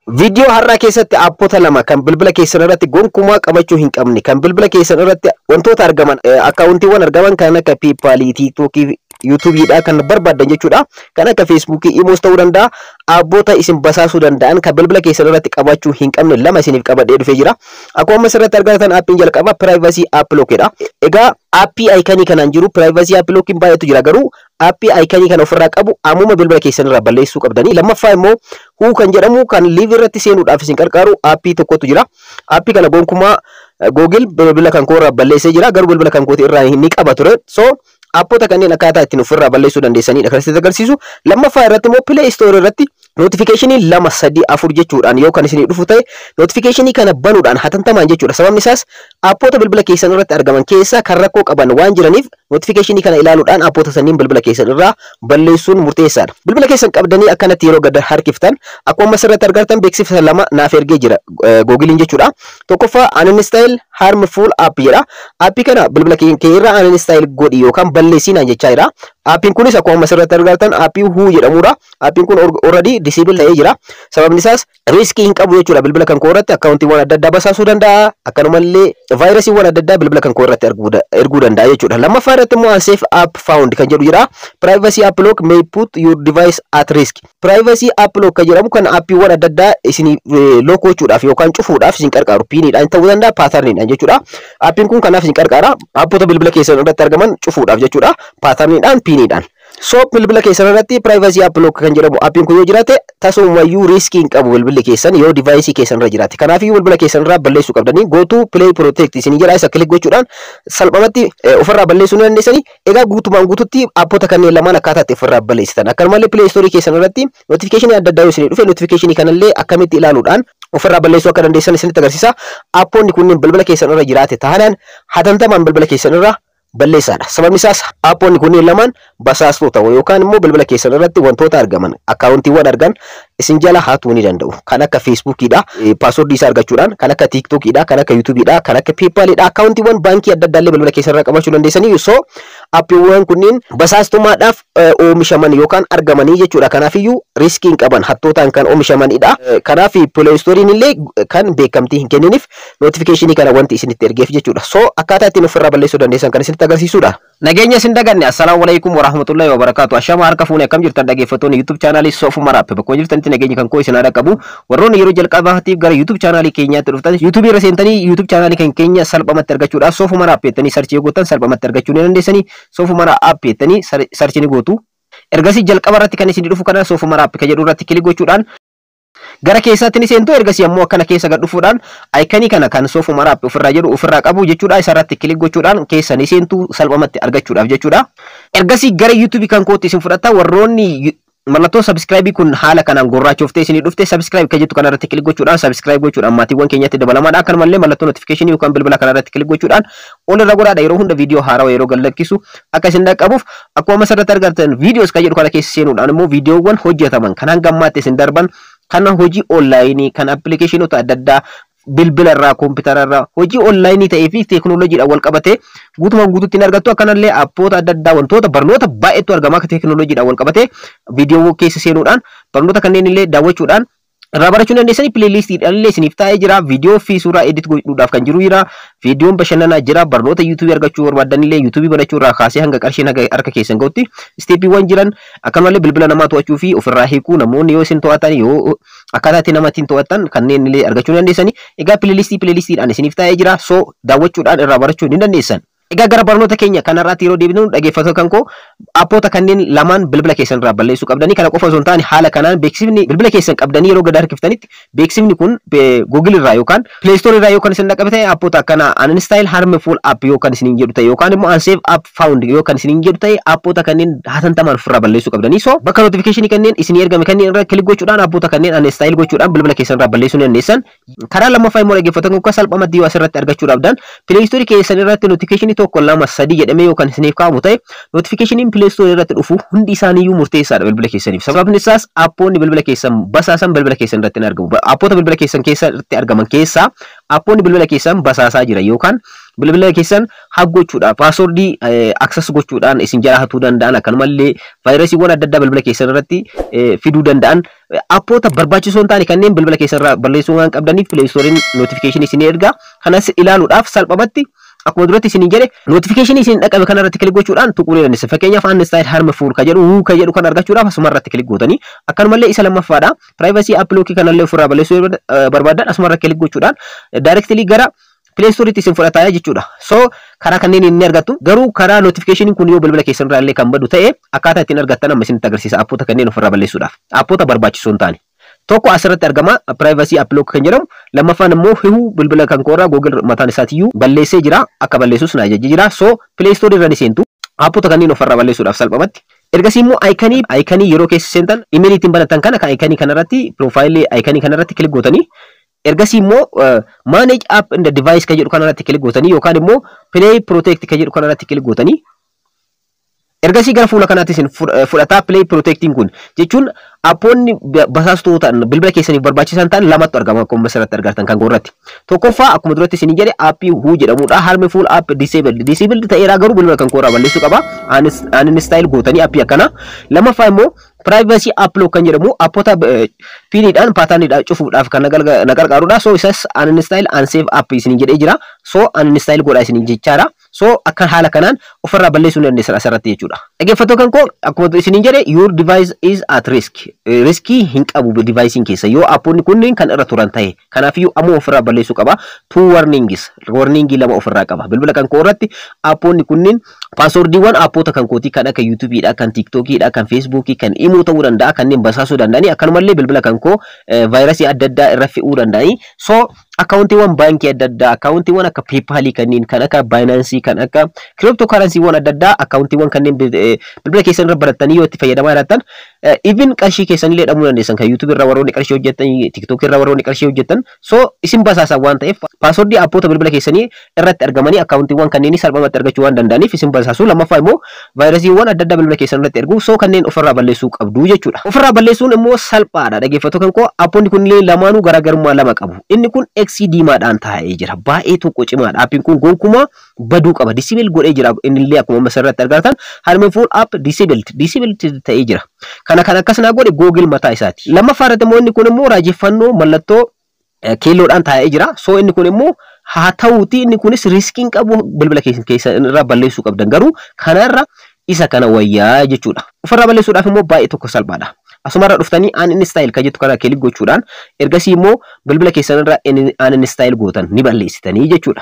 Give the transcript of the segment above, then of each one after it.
Viidiyoo har'aa keessatti aappota lama kan bilbila keessan irratti gonkumaa qabachuu hin qabne, kan bilbila keessan irratti wantoota argaman, akkaawuntiiwwan argaman kan akka PayPalii, TikTokii, YouTubeiidha kan barbaaddan jechuudha. Kan akka Facebookii, Imoos ta'uu danda'a. Aappota isin basaasuu danda'an kan bilbila keessan irratti qabachuu hin qabne lama isiniif qabadhee dhufee jira. Akkuma amma asirratti argatan, aappiin jalqaba Privacy App Lockedha. Egaa aappii iconii kanaan jiru, Privacy App Lockiin baay'eetu jira, garuu aappii iconii kana ofirraa qabu ammuma bilbila keessan irraa balleessuu qabdanii. Lammaffaa immoo Huu kan jedhamu, kan live irratti seenuudhaaf isin qarqaaru aappii tokkotu jira. Aappii kana gonkumaa Google bilbila kan koo irraa balleessee jira, garuu bilbila kan kooti irraa ni qaba ture. So aappota kanneen akkaataa ittiin ofirraa balleessuu dandeessanidha kan isinitti agarsiisu. Lammaffaa irratti immoo Play Store irratti notificationii lama, sadii, afur jechuudhaan yoo kan isinii dhufu ta'e, notificationii kana banuudhaan hatantamaan jechuudha. Sababni isaas aappota bilbila keessan irratti argaman keessaa kan rakkoo qaban waan jiraniif, notificationii kana ilaaluudhaan aappota sanniin bilbila keessan irraa balleessuun murteessaadha. Bilbila keessan qabdanii akkanatti yeroo gad harkiftan, akkuma asirratti argartan beeksisa lama naaf ergee jira Googiliin jechuudha. Tokkoffaa "Uninstall harmful app" jedha. Aappii kana bilbila kee irraa uninstall godhi yookaan balleessii naan jechaa jira. Aappiin kunis akkuma asirratti argartan aappii Huu jedhamudha. Aappiin kun already disable ta'ee jira. Sababni isaas riskii hin qabu jechuudha. Bilbila kan koo irratti akkaawuntiiwwan adda addaa basaasuu danda'a. Akkanumallee vaayirasiiwwan adda addaa bilbila kan koo irratti erguu danda'a jechuudha. Lammaffaa irratti immoo "Unsafe app found" kan jedhu jira. "Privacy App Lock may put your device at risk." Privacy App Lock kan jedhamu kan aappiiwwan adda addaa isin lock gochuudhaaf yookaan cufuudhaaf isin qarqaaru, PINiidhaan ta'uu danda'a, patterniidhaan jechuudha. Aappiin kun kanaaf isin qarqaara. Aappota bilbila keessan irratti argaman cufuudhaaf jechuudha. Patterniidhaan, PINiidhaan. So bilbila keessan irratti Privacy App Lock kan jedhamu aappiin kun yoo jiraate, tasumayyuu riskii hin qabu bilbilli keessan yoo deviceii keessan irra jiraate. Kanaafiyyuu bilbila keessan irraa balleessuu qabdanii. "Go to Play Protect" isin jedha, isa click gochuudhaan salphumatti ofirraa balleessuu ni dandeessanii. Egaa guutumaan guututti aappota kanneen lamaan akkaataa itti ofirraa balleessitan. Akkanumallee Play Store keessan irratti notificationii adda addaa yoo isinii dhufe, notificationii kanallee akkamitti ilaaluudhaan ofirraa balleessuu akka dandeessan isinitti agarsiisa. Aappoonni kunneen bilbila keessan irra jiraate taanaan, hatantamaan bilbila keessan irraa balleessaadha. Sababni isaas aappoonni kunneen lamaan basaastuu ta'u yookaan immoo bilbila keessan irratti wantoota argaman, akkaawuntiiwwan argan isin jala hatuu ni danda'u. Kan akka Facebookiidha, passwordii isaa argachuudhaan, kan akka TikTokiidha, kan akka YouTubeiidha, kan akka PayPaliidha, akkaawuntiiwwan baankii adda addaallee bilbila keessan irraa qabachuu dandeessanii. So aappiiwwan kunneen basaastummaadhaaf oomishaman yookaan argamanii jechuudha. Kanaafiyyuu riskii hin qaban, hattootaan kan oomishamanidha. Kanaaf Play Storeiin illee kan beekamtii hin kenniniif notificationii kana wanti isinitti ergeef jechuudha. So akkaataa ittiin ofirraa balleessuu dandeessan kan isinitti agarsiisudha. Nageenya isin daganne, assalaamu alaikum warahmatullahi wabarakaatu. Ashama, harka fuune, akkam jirtan dhaggeeffattoonni YouTube channelii Soofu Maraap? Bakka jirtanitti nageenya kan koo isin haa qabu. Warroonni yeroo jalqabaatiif gara YouTube channelii keenyaatti dhuftan, YouTube irra seentanii YouTube channelii kan keenya salphumatti argachuudhaaf Soofu Maraap jettanii searchii gootan, salphumatti argachuu ni dandeessanii. Soofu Maraap jettanii searchii ni gootu. Ergasii jalqaba irratti kan isin dhufu kana Soofu Maraap kan jedhu irratti click gochuudhaan gara keessaatti ni seentu. Ergasii ammoo akkana keessa gad dhufuudhaan iconii kana kan Soofu Maraap ofirraa jedhu ofirraa qabu jechuudha, isarratti click gochuudhaan keessa ni seentu salphumatti argachuudhaaf jechuudha. Ergasii gara YouTubeii kan kootti isin fudhata. Warroonni mallattoo subscribeii kun haala kanaan gurraachoftee isinii dhufte, subscribe kan jettu kanarratti click gochuudhaan, subscribe gochuudhaan maatiiwwan keenyatti dabalamaadha. Akkanumallee mallattoo notificationii yookaan bilbila kanarratti click gochuudhaan ol irra godhaadha, yeroo hunda viidiyoo haarawaa yeroo gadlakkisu akka isin dhaqqabuuf. Akkuma asirratti argattan, videos kan jedhu kana keessa seenuudhaan immoo viidiyoowwan hojjetaman kan hanga ammaatti isin darban, kan hojii onlineii, kan applicationoota adda addaa, bilbila irraa, koompitara irraa, hojii onlineii ta'ee fi teekinooloojiidhaan wal qabatee guutumaan guutuutti hin argattu. Akkanallee appoota adda addaa, wantoota barnoota baay'eetu argama. Akka teekinooloojiidhaan wal qabatee viidiyoo keessa seenuudhaan barnoota kanneen illee daawwachuudhaan irraa barachuu dandeessanii. Playlistiidhaan illee isiniif taa'ee jira. Viidiyoo fi suuraa edit godhuudhaaf kan jiru jira. Viidiyoon bashannanaa jira. Barnoota YouTubeii argachuu barbaadan illee, YouTubeii banachuu irraa kaasee hanga qarshiin haga harka keessan gahutti stepiiwwan jiran, akkanumallee bilbila namaa to'achuu fi ofirraa hiikuu, namoonni yoo isin to'atan, yoo akkaataa itti nama ittiin to'atan kanneen illee argachuu dandeessanii. Egaa playlistii playlistiidhaan isiniif taa'ee jira. So daawwachuudhaan irraa barachuu ni dandeessan. Egaa gara barnoota keenya kanarraatti yeroo deebinu, dhaggeeffattoota kan koo, appoota kanneen lamaan bilbila keessan irraa balleessuu qabdanii. Kana qofa osoo hin taane, haala kanaan beeksifni bilbila keessan qabdanii yeroo gad harkiftanitti beeksifni kun Google irraa yookaan Play Store irraa yookaan isin dhaqqabe ta'e, appoota akkana "Uninstall harmful app" yookaan isiniin jedhu ta'e yookaan immoo "Unsafe app found" yookaan isiniin jedhu ta'e, appoota kanneen hatantamaan ofirraa balleessuu qabdanii. So bakka notificationii kanneen isinii ergame kanneen irra click gochuudhaan appoota kanneen uninstall gochuudhaan bilbila keessan irraa balleessuu ni dandeessan. Karaa lammaffaa immoo, dhaggeeffattoota kan, salphumatti yoo asirratti argachuu dhabdan, Play Store keessan irratti notificationii tokko, lama, sadii jedhamee yookaan isiniif kaa'amu ta'e, notificationiin Play Store irratti dhufu hundi isaaniiyyuu murteessaadha bilbila keessaniif. Sababni isaas appoonni bilbila keessan basaasan bilbila keessan irratti hin argamu. Appoota bilbila keessan keessatti argaman keessaa appoonni bilbila keessan basaasaa jira yookaan Bilbila keessan hack gochuudhaan, passwordii access gochuudhaan isin jala hatuu danda'an, akkanumallee vaayirasiiwwan adda addaa bilbila keessan irratti fiduu danda'an, appoota barbaachisoo hin taane kanneen bilbila keessan irraa balleessuu waan qabdaniif Play Storein notificationii isin erga. Kanas ilaaluudhaaf salphumatti akkuma duratti isin jedhe notificationii isin dhaqqabe kana irratti click gochuudhaan tuquu ni dandeessa. Fakkeenyaaf, uninstall harmful ka jedhu ka jedhu kan argachuudhaaf asuma irratti click gootanii, akkanumallee isa lammaffaadha. Privacy app lock kanallee ofirraa balleessuu barbaadan asuma irratti click gochuudhaan directly gara Play Store isin fudhataa jechuudha. So karaa kanneen inni argattu, garuu karaa notification kun yoo bilbila keessan irraa illee kan badu ta'e, akkaataa ittiin argattan amma isinitti agarsiisa appoota kanneen ofirraa balleessuudhaaf. Appoota barbaachisoo hin taane. Tokko asirratti argama, privacy app lock kan jedhamu. Lammaffaan immoo hihuu bilbila kan koorraa Google mataan isaatiyyuu balleessee jira, akka balleessus na ajajee jira. So Play Store irra ni seentu appoota kanneen ofirraa balleessuudhaaf salphumatti. Ergasii immoo iconii yeroo keessa seentan imeelii ittiin banatan kana kan iconii kanarratti, profileii iconii kanarratti click gootanii, ergasii immoo manage app in the device kan jedhu kanarratti click gootanii yookaan immoo Play Protect kan jedhu kanarratti click gootanii, ergasii gara fuula kanaatti isin fudhataa. Play Protecting kun jechuun appoonni basaastuu ta'an bilbila keessaniif barbaachisan ta'an lamatu argama akkuma asirratti argartan kan gorratti. Tokkoffaa, akkuma duratti isin jedhe, appii huu jedhamudha. Harmful app disabled. Disabled ta'eeraa, garuu bilbila kan koorraa balleessuu qaba. Uninstall gootanii appii akkana. Lammaffaa immoo privacy app lock kan jedhamu appoota PINiidhaan, patterniidhaan cufuudhaaf kan na gargaarudha. So isas uninstall unsafe app isin jedhee jira. So uninstall godhaa isin jechaadha. So akka haala kanaan ofirraa balleessuu ni dandeessan asirratti jechuudha. Dhaggeeffattoota kan koo, akkuma isiniin jedhe, your device is at risk. Riskii hin qabu devicein keessa yoo appoonni kunneen kan irra turan ta'e. Kanaafiyyuu ammoo ofirraa balleessuu qaba. Two warnings, warningii lama ofirraa qaba. Bilbila kan koo irratti appoonni kunneen passwordiiwwan appoota kan kootii kan akka YouTubeidha, kan TikTokiidha, kan Facebookii, kan Imo ta'uu danda'a, kanneen basaasuu danda'anii, akkanumallee bilbila kan koo vaayirasii adda addaa irra fe'uu danda'anii. So akkaawuntiiwwan baankii adda addaa, akkaawuntiiwwan akka PayPalii kanneen, kan akka Binanceii, kan akka crypto currencywwan adda addaa, akkaawuntiiwwan kanneen bilbila keessan irra barattanii yoo itti fayyadamaa jiraattan, even qarshii keessanillee dhabuu dandeessan. Kan YouTube irra warroonni qarshii hojjetan, TikTok irra warroonni qarshii hojjetan, so isin basaasan waan ta'eef passwordii appoota bilbila keessanii irratti argamanii akkaawuntiiwwan kanneenii salphumatti argachuu waan danda'aniif isin basaasu. Lammaffaa immoo vaayirasiiwwan adda addaa bilbila keessan irratti ergu. So kanneen ofirraa balleessuu qabdu jechuudha. Ofirraa balleessuun immoo salphaadha, dhaggeeffattoota kan koo. Appoonni kunneen lamaanuu garaagarummaa lama qabu. Inni kun X diimaadhaan taa'ee jira. Baay'ee tokko cimaadha. Appiin kun gonkumaa baduu qaba. Disable godhee jira. Innillee akkuma amma asirratti argatan harmful app disabled disabled ta'ee jira. Kana kan akkas naa godhe Google mataa isaati. Lammaffaa irratti immoo inni kun immoo raajeffannoo mallattoo keelloodhaan taa'ee jira. So inni kun immoo haa ta'uuti inni kunis riskiin qabu, bilbila keessa irraa balleessuu qabdan, garuu kanarra isa kana wayyaa jechuudha. Ofirraa balleessuudhaaf immoo baay'ee tokko salphaadha. Asumarra dhuftanii uninstall kan jettu kana click gochuudhaan, ergasii immoo bilbila keessan irraa uninstall gootan, ni balleessitanii jechuudha.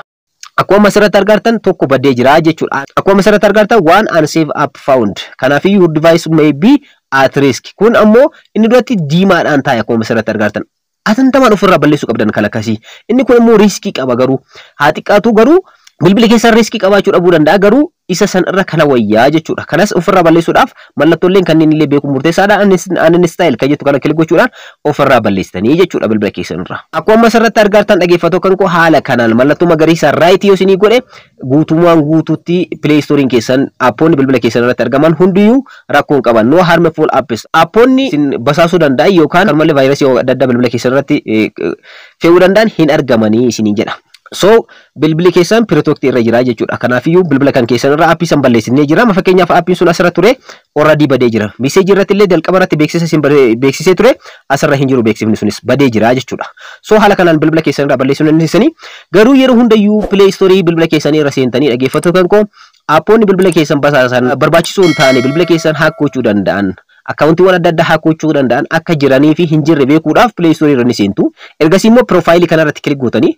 Akkuma asirratti argartan tokko badee jira jechuudha. Akkuma asirratti argartan one unsafe app found. Kanaafiyyuu your device may be at risk. Kun ammoo inni duratti diimaadhaan taa'e akkuma asirratti argartan. Atantamaan ofirraa balleessuu qabdan kan akkasii. Inni kun immoo riskii qaba, garuu haa xiqqaatu, garuu bilbila keessan riskii qabaachuu dhabuu danda'a, garuu isa san irra kana wayyaa jechuudha. Kanas ofirraa balleessuudhaaf mallattooleen kanneen illee beekuun murteessaadha. Uninstall kan jettu kana click gochuudhaan ofirraa balleessitanii jechuudha bilbila keessan irraa. Akkuma asirratti argartan, dhaggeeffatoo kan koo, haala kanaan mallattoo magariisa rightii yoo isinii godhe, guutummaan guutuutti Play Storein keessan appoonni bilbila keessan irratti argaman hundiyyuu rakkoo hin qaban. No harmful apps. Appoonni isin basaasuu danda'an yookaan malee vaayirasii adda addaa bilbila keessan irratti fe'uu danda'an hin argamanii isiniin jedha. So bilbilli keessan protectii irra jira jechuudha. Kanaafiyyuu bilbila kan keessan irra appii san balleessinee jira. Fakkeenyaaf, appiin sun asirra ture, already badee jira. Messageii irratti illee jalqaba irratti beeksisa isin beeksisee ture, asirra hin jiru, beeksifni sunis badee jira jechuudha. So haala kanaan bilbila keessan irraa balleessuu dandeessanii, garuu yeroo hundayyuu Play Storeii bilbila keessanii irra seentanii, dhaggeeffattoota kan koo, appoonni bilbila keessan basaasan barbaachisoo hin taane, bilbila keessan hack gochuu danda'an, akkaawuntiiwwan adda addaa hack gochuu danda'an akka jiranii fi hin jirre beekuudhaaf Play Storeii irra ni seentu. Ergasii immoo profileii kanarratti click gootanii,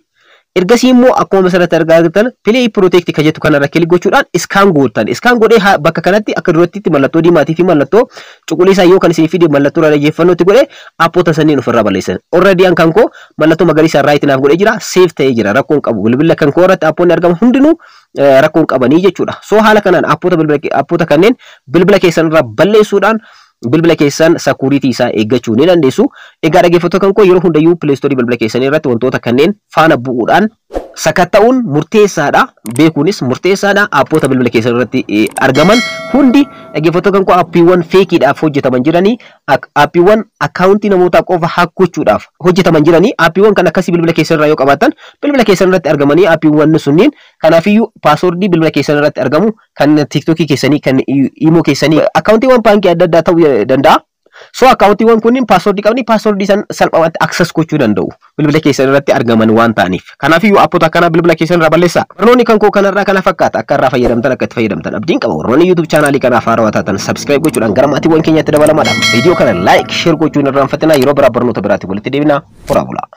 ergasii immoo akkuma asirratti argaa jirtan Play Protect kan jettu kanarra click gochuudhaan scan gootan. Scan godhee bakka kanatti akka durattitti mallattoo diimaatii fi mallattoo cuquliisaa yoo kan isin fide, mallattoo raajeffannootti godhee appoota saniin ofirraa balleessan. Already an kan koo mallattoo magariisa right naaf godhee jira. Safe ta'ee jira. Rakkoon qabu. Bilbila kan koo irratti appoonni argaman hundinuu rakkoon qabanii jechuudha. So haala kanaan appoota bilbila appoota kanneen bilbila keessan irraa balleessuudhaan bilbila keessan security isaa eeggachuu ni dandeessu. Egaa dhaggeeffattoota kan koo, yeroo hundayyuu Play Storeii bilbila keessanii irratti wantoota kanneen faana bu'uudhaan Sakatta'uun murteessaadha. Beekuunis murteessaadha. Aappoota bilbila keessan irratti argaman hundi, dhaggeeffattoota kan koo, aappiiwwan feekiidhaaf hojjetaman jiranii, aappiiwwan akkaawuntii namootaa qofa hack gochuudhaaf hojjetaman jiranii, aappiiwwan kan akkasii bilbila keessan irraa yoo qabaattan, bilbila keessan irratti argamanii aappiiwwan sunniin. Kanaafiyyuu paaswordii bilbila keessan irratti argamu kan TikTokii keessanii, kan Imo keessanii, akkaawuntiiwwan baankii adda addaa ta'uu danda'a. So akkaawuntiiwwan kunniin paaswordii qabanii, paaswordii san salphumatti access gochuu danda'u bilbila keessan irratti argaman waan ta'aniif. Kanaafiyyuu aappoota akkanaa bilbila keessan irraa balleessaa. Barnoonni kan koo kanarraa kana fakkaata. Akka irraa fayyadamtan, akka itti fayyadamtan abdiin qaba. Warroonni YouTube chaanaalii kanaaf haarawaa taatan subscribe gochuudhaan gara maatiiwwan keenyaatti dabalamaadha. Viidiyoo kana like, share gochuun irraanfatinaa. Yeroo biraa barnoota biraatti walitti deebina. Horaa bulaa.